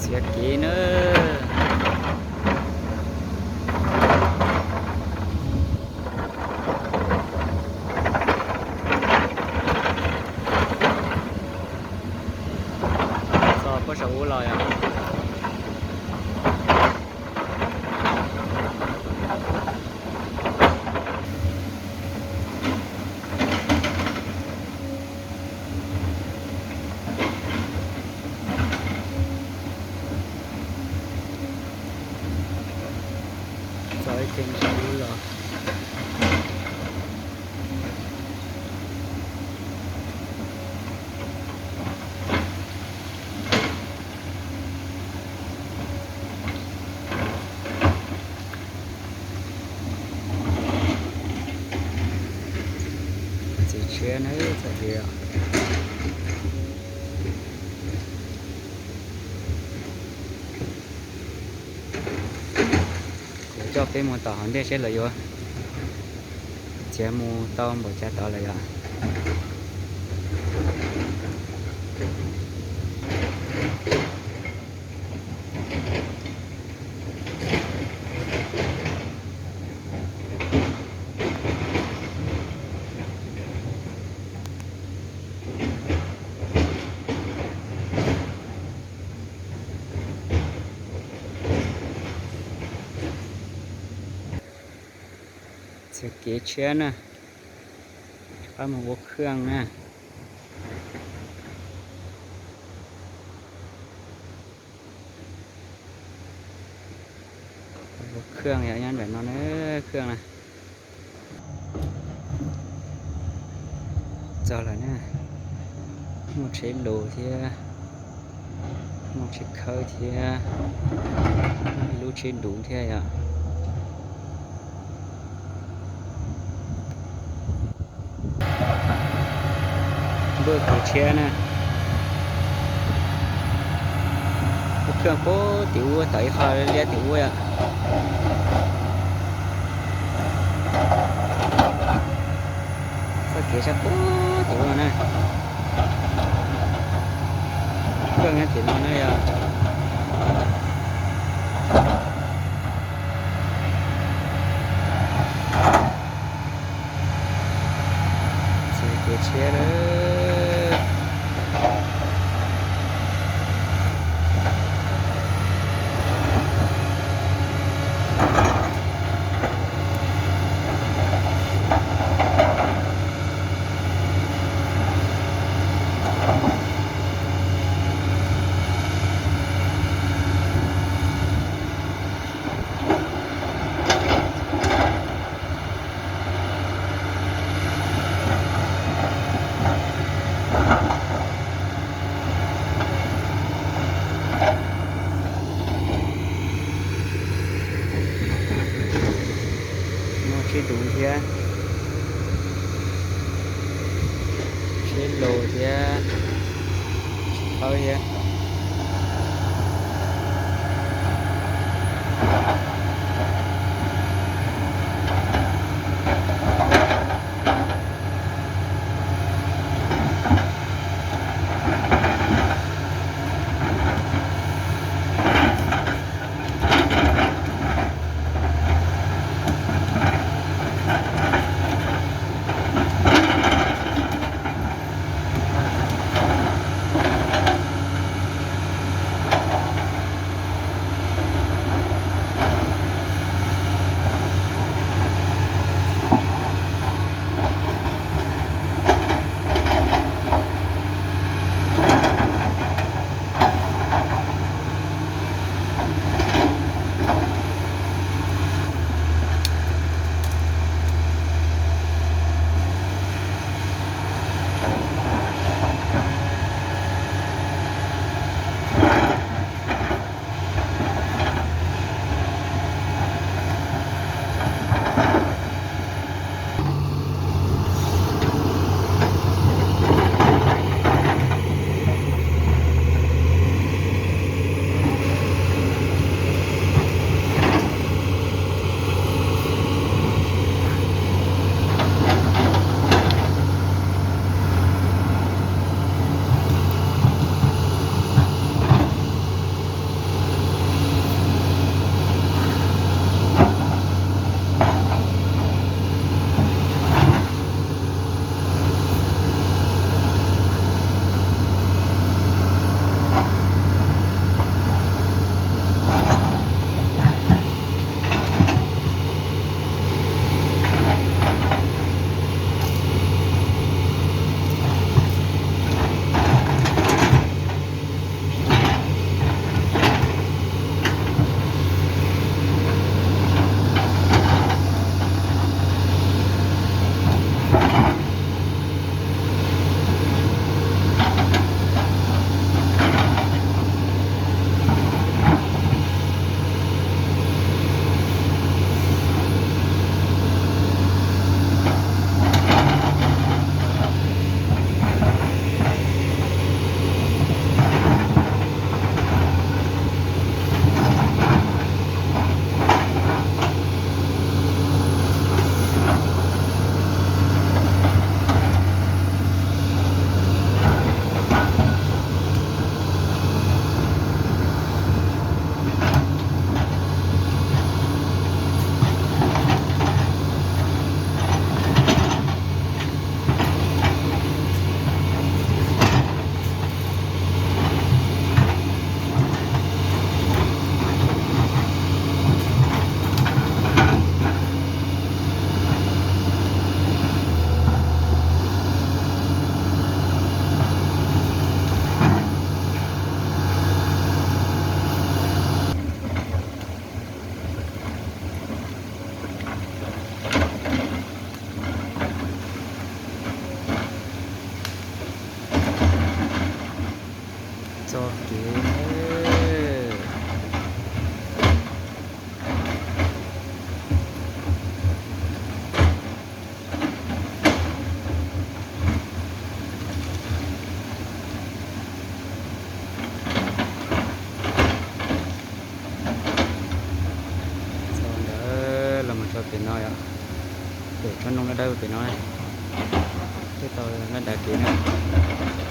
Yog kev na. Txog puag saum ub los yom. Txog ib tsev ntsis los. Txiv tshiab na, txoj kev os. Kuv coj peb mus tom hauv ntej seb lawv yuav txiav mus tau npaum cas tod lawm yom. Txoj kev tshiab na, rov qab mus ua khaj na. Ua khaj yog nyob ntawm no na, khaj na. Txog lawm na, muaj tsheb lus thiab, muaj tsheb khawb thiab, muaj ib lub tsheb duv thiab yom. Npuaj khaws tshiab na. Lub khaj puag tim ub tom ib qho liab tim ub yom. Txoj kev sab puag tim ub no na. Khaj nyob tim no na yom. Txoj kev tshiab lawm. Muaj tsheb duv thiab, tsheb lus thiab, tsheb khawb thiab. Kev txog ntawd los mus txog pem no yom, pem tsob ntoo dawb dawb pem no, twb tau lab dav kev na.